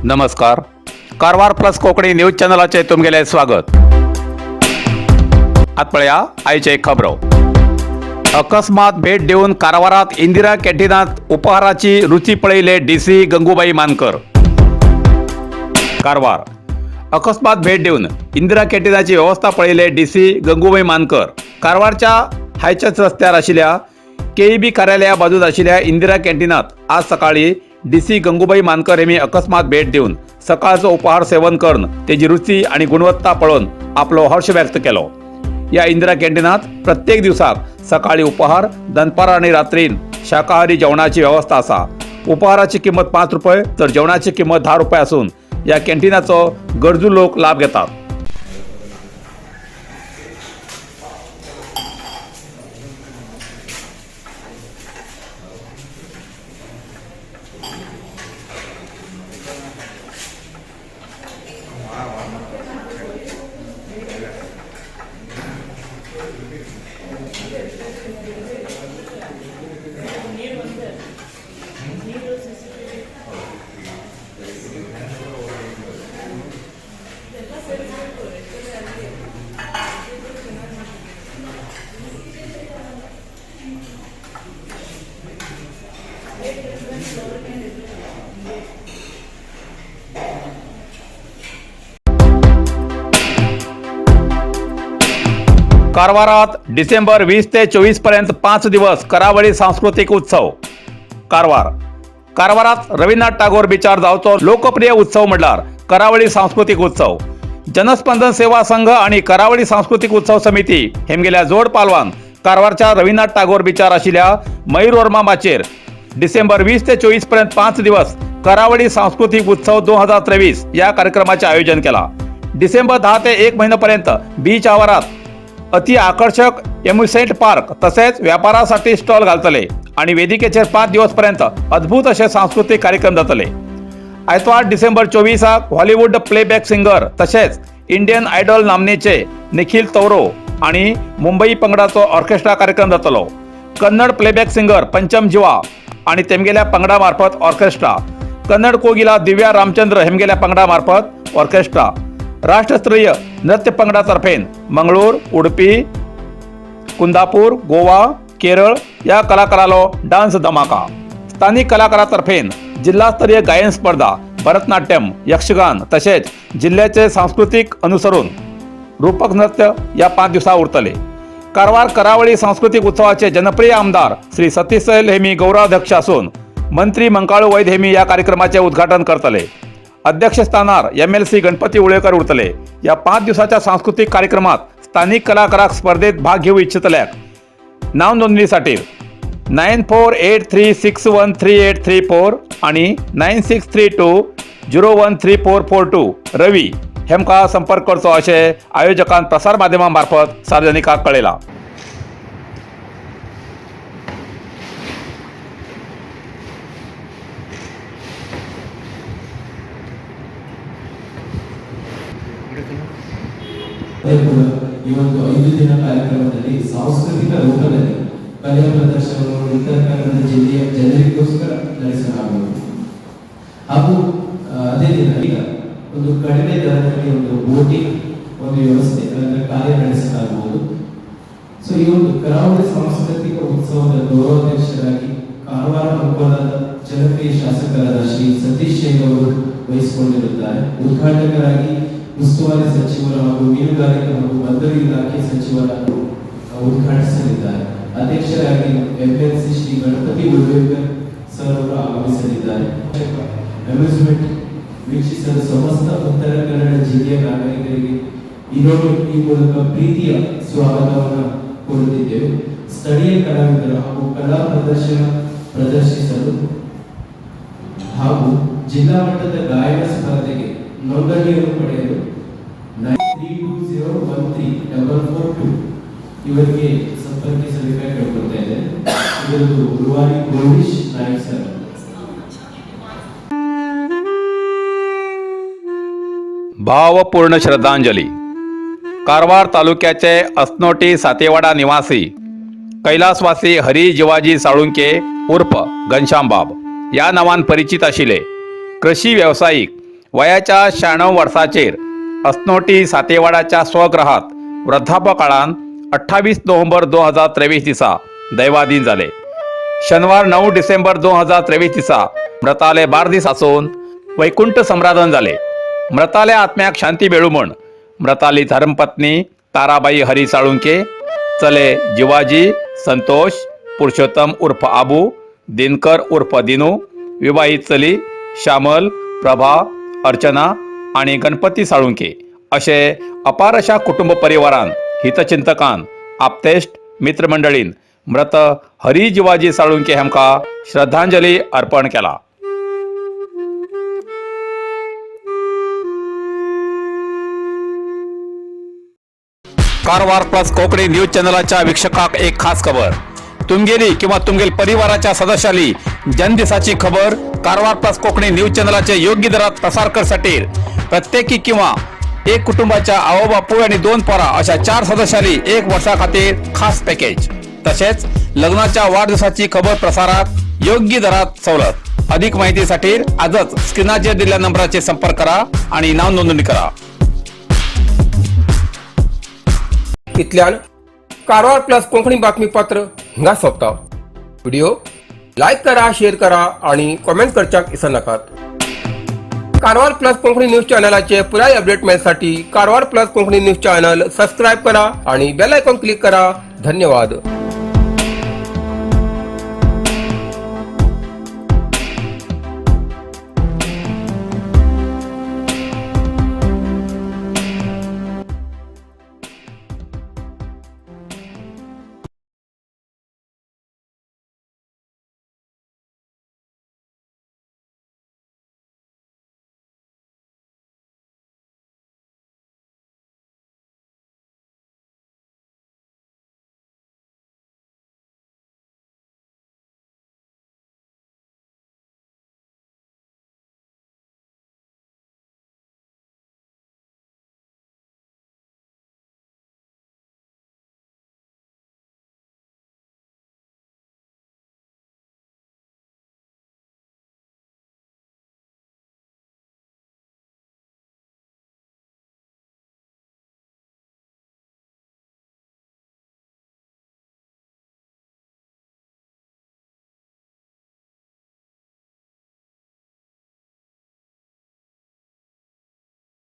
नमस्कार, Karwar plus Konkani news चॅनलाचे तुमगेले स्वागत. आत पळया आयचे खबरो. अकस्मात भेट देऊन कारवारात इंदिरा कॅन्टीनात उपहाराची रुची पळयले डीसी गंगूबाई मानकर. कारवार. अकस्मात भेट देऊन इंदिरा कॅन्टीनाची व्यवस्था पळयले डीसी गंगूबाई मानकर. कारवारच्या हायचर्च रस्त्यार आशिल्ल्या केईबी कार्यालया बाजून आशिल्ल्या इंदिरा कॅन्टीनात आज सकाळी डीसी गंगूबाई मानकर यांनी अकस्मात भेट देऊन सकाळचो उपहार सेवन करून तेजी रुची आणि गुणवत्ता पळोवन आपलो हर्ष व्यक्त केलो. या इंदिरा कॅन्टीनात प्रत्येक दिवसाक सकाळी उपहार, दनपार आणि रात्रीन शाकाहारी जेवणाची व्यवस्था आसा. उपहाराची किंमत 5 रुपये तर जेवणाची किंमत 10 रुपये असून या कॅन्टीनाचो गरजू लोक लाभ घेतात. कारवारात डिसेंबर 20 ते 24 पर्यंत 5 दिवस करावळी सांस्कृतिक उत्सव. कारवार. कारवारात रवींद्रनाथ टागोर बिचार जावचो लोकप्रिय उत्सव म्हटल्यार करावळी सांस्कृतिक उत्सव. जनस्पंदन सेवा संघ आणि करावळी सांस्कृतिक उत्सव समिती हेमगेल्या जोड पालवान कारवारच्या रवींद्रनाथ टागोर बिचार आशिल्ल्या मयूर वर्मा माचयेर डिसेंबर 20 ते 24 पर्यंत 5 दिवस करावळी सांस्कृतिक उत्सव 2023 या कार्यक्रमाचे आयोजन केला. डिसेंबर 10 ते एक महिन्यापर्यंत बीच आवारात अति आकर्षक एम्युसेंट पार्क तसेच व्यापारासाठी स्टॉल घालतले आणि वेदिकेचेर 5 दिवसपर्यंत अद्भुत असे सांस्कृतिक कार्यक्रम जातले. आयतवार डिसेंबर 24 हॉलिवूड प्लेबॅक सिंगर तसेच इंडियन आयडॉल नामनेचे निखिल तौरो आणि मुंबई पंगडाचो ऑर्केस्ट्रा कार्यक्रम जातलो. कन्नड प्लेबॅक सिंगर पंचम जिवा आणि तेमगेल्या पंगडा मार्फत ऑर्केस्ट्रा, कन्नड कोगिला दिव्या रामचंद्र हेमगेल्या पंगडा मार्फत ऑर्केस्ट्रा, राष्ट्रस्तरीय नृत्य पंगडातर्फेन मंगळूर, उडपी, कुंदापूर, गोवा, केरळ या कलाकारालो डान्स धमाका, स्थानिक कलाकारातर्फेन जिल्हास्तरीय गायन स्पर्धा, भरतनाट्यम, यक्षगान तसेच जिल्ह्याचे सांस्कृतिक अनुसरून रूपक नृत्य या 5 दिवसा उरतले. कारवार करावळी सांस्कृतिक उत्सवाचे जनप्रिय आमदार श्री सतीश सैल हेमी गौरवाध्यक्ष असून मंत्री मंकाळू वैद हेमी या कार्यक्रमाचे उद्घाटन करतले. अध्यक्षस्थानार एमएलसी गणपती उळेकर उरतले. या 5 दिवसाच्या सांस्कृतिक कार्यक्रमात स्थानिक कलाकाराक स्पर्धेत भाग घेऊ इच्छितल्याक नाव नोंदणीसाठी 9483613834 आणि 9632013442 रवी हेमका संपर्क करचो असे आयोजकान प्रसार माध्यमांमार्फत सार्वजनिकाक कळयला. ಅದೇ ಕೂಡ ಈ ಒಂದು 5 ದಿನ ಕಾರ್ಯಕ್ರಮದಲ್ಲಿ ಸಾಂಸ್ಕೃತಿಕ ರೂಪದಲ್ಲಿ ಕಲೆಯ ಪ್ರದರ್ಶನವನ್ನು ಉತ್ತರ ಕನ್ನಡ ಜಿಲ್ಲೆಯ ಜನರಿಗೋಸ್ಕರ ನಡೆಸಲಾಗುವುದು. ಹಾಗೂ ಅದೇ ದಿನ ಈಗ ಒಂದು ಕಡಿಮೆ ದರದಲ್ಲಿ ಒಂದು ಬೋಟಿಂಗ್ ಒಂದು ವ್ಯವಸ್ಥೆ, ಅದರ ಕಾರ್ಯ ನಡೆಸಲಾಗುವುದು. ಸೊ ಈ ಒಂದು ಕರಾವಳಿ ಸಾಂಸ್ಕೃತಿಕ ಉತ್ಸವದ ಗೌರವಾಧ್ಯಕ್ಷರಾಗಿ ಕಾರವಾರ ಅಂಕೋಲಾದ ಜನಪ್ರಿಯ ಶಾಸಕರಾದ ಶ್ರೀ ಸತೀಶ್ ಶೈಲ್ ಅವರು ವಹಿಸಿಕೊಂಡಿರುತ್ತಾರೆ. ಉದ್ಘಾಟಕರಾಗಿ ಉಸ್ತುವಾರಿ ಸಚಿವರು ಹಾಗೂ ಮೀನುಗಾರಿಕೆ ಹಾಗೂ ಬಂದರು ಇಲಾಖೆ ಸಚಿವರ ಉದ್ಘಾಟಿಸಲಿದ್ದಾರೆ. ಅಧ್ಯಕ್ಷರಾಗಿ ಎಂಎಲ್ಸಿ ಶ್ರೀ ಗಣಪತಿ ಉಳ್ವೇಕರ್ ಸರ್ ಅವರು ಆಗಮಿಸಲಿದ್ದಾರೆ. ಅಮ್ಯೂಸ್ಮೆಂಟ್ ವೀಕ್ಷಿಸಲು ಸಮಸ್ತ ಉತ್ತರ ಕನ್ನಡ ಜಿಲ್ಲೆಯ ನಾಗರಿಕರಿಗೆ ಇನ್ನೊಂದು ಈ ಮೂಲಕ ಪ್ರೀತಿಯ ಸ್ವಾಗತವನ್ನು ಕೋರುತ್ತಿದ್ದೇವೆ. ಸ್ಥಳೀಯ ಕಲಾವಿದರು ಹಾಗೂ ಕಲಾ ಪ್ರದರ್ಶನ ಪ್ರದರ್ಶಿಸಲು ಹಾಗೂ ಜಿಲ್ಲಾ ಮಟ್ಟದ ಗಾಯನ ಸ್ಪರ್ಧೆಗೆ ನೋಂದಣಿಯನ್ನು ಪಡೆಯಲು 9320134442 ಇವರಿಗೆ ಸಂಪರ್ಕಿಸಬೇಕಾಗಿ ಕೇಳ್ಕೊಳ್ತಾ ಇದ್ದೇನೆ. ಇದೊಂದು ರೂವಾರಿ ಗೋವಿಶ್ ನಾಯ್ಕ್ ಸರ್. भावपूर्ण श्रद्धांजली. कारवार तालुक्याचे असनोटी सातेवाडा निवासी कैलासवासी हरी जिवाजी साळुंके उर्फ घनश्यामबाब या नावान परिचित आशिल्ले कृषी व्यावसायिक वयाच्या 96 वर्साचेर अस्नोटी सातेवाडाच्या स्वगृहात वृद्धापकाळान 28 नोव्हेंबर 2023 दिसा दैवाधीन जाले. शनिवार 9 डिसेंबर 2023 दिसा मृताले बारदीस आसून वैकुंठ सम्राधन जाले. मृताल्या आत्म्याक शांती मेळू म्हण मृताली धर्मपत्नी ताराबाई हरी साळुंके, चले जिवाजी, संतोष, पुरुषोत्तम उर्फ आबू, दिनकर उर्फ दिनू, विवाहित चली श्यामल, प्रभा, अर्चना आणि गणपती साळुंके असे अपार अशा कुटुंब परिवारान, हितचिंतकान, आप्तेष्ट मित्रमंडळीन मृत हरी जिवाजी साळुंके हांकां श्रद्धांजली अर्पण केला. कारवार प्लस कोकणी न्यूज चॅनलाच्या वीक्षकाक एक खास खबर. तुमगेली किंवा तुमगेल परिवाराच्या सदस्याली जन्मदिसाची खबर कारवार प्लस कोकणी न्यूज चॅनलाचे योग्य दरात प्रसार करसाठी प्रत्येकी किंवा एक कुटुंबाच्या आवो बापूय आणि दोन पोरा अशा चार सदस्याली एक वर्षा खातीर खास पॅकेज, तसेच लग्नाच्या वाढदिवसाची खबर प्रसारात योग्य दरात सवलत. अधिक माहितीसाठी आजच स्क्रीनाचेर दिलेल्या नंबराचे संपर्क करा आणि नाव नोंदणी करा. इतल्यान कारवार प्लस कोंकणी बातमीपत्र हिंगा सोंपता. व्हिडिओ लायक करा, शेअर करा आणि कॉमेंट करच्याक विसरनाकात. कारवार प्लस कोंकणी न्यूज चॅनलाचे पुराय update मेळसाठी Karwar plus Konkani news channel subscribe करा आणि बेल आयकॉन क्लिक करा. धन्यवाद.